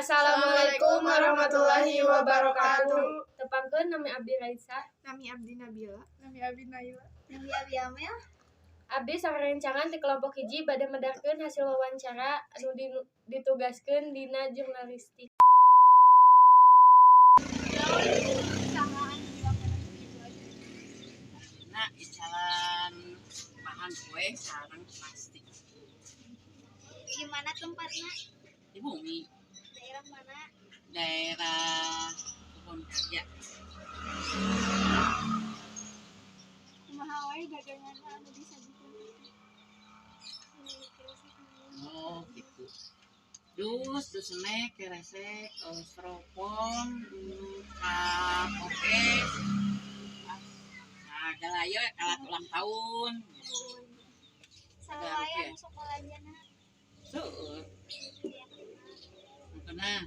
Assalamualaikum warahmatullahi wabarakatuh. Tepangkeun, nami abdi Raisa. Nami abdi Nabila. Nami abdi Naila. Nami abdi Amel. Abdi sarencangan ti kelompok 1 bade medarkeun hasil wawancara anu ditugaskeun dina jurnalistik. Usaha anu dilakukan ibu? Nah, icalan bahan kue sareng plastik. Di mana tempatnya? Di bumi. Daerah mana? Daerah Kebun Karya. Kumaha wae dagangan anu disajikeun? Oh, gitu. Dus, dus snack, keresek, styrofoam, cup, oke. Ah, segala ieu kalat ulang tahun. Saha wae anu sok belanjana? Seueur. Anu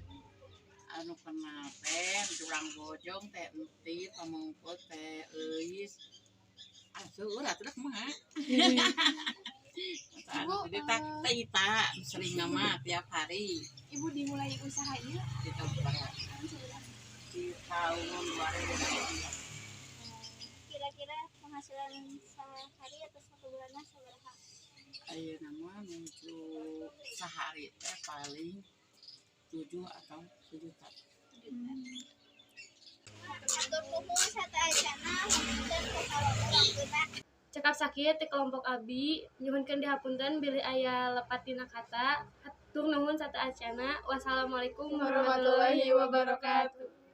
anu kenal teh Tulang Bojong, teh Entit, Pamungkut, teh Euis. Ah, seueur atuh dah, kumaha. Ibu, Anu teh teh Ita sering nama tiap hari. Ibu dimulai usaha ieu di tahun berapa? Tahun sabaraha? Di tahun 2009. Kira-kira penghasilan sehari atau satu bulannya sabaraha? Ayeuna mah nuju sehari teh paling 7 atau sejuta. Hatur nuhun sateuacanna dan waktuna. Cekap sakieu ti kelompok abdi, nyuhunkeun dihapunten bilih aya lepat tina kata. Hatur nuhun sateuacanna. Wassalamualaikum warahmatullahi wabarakatuh.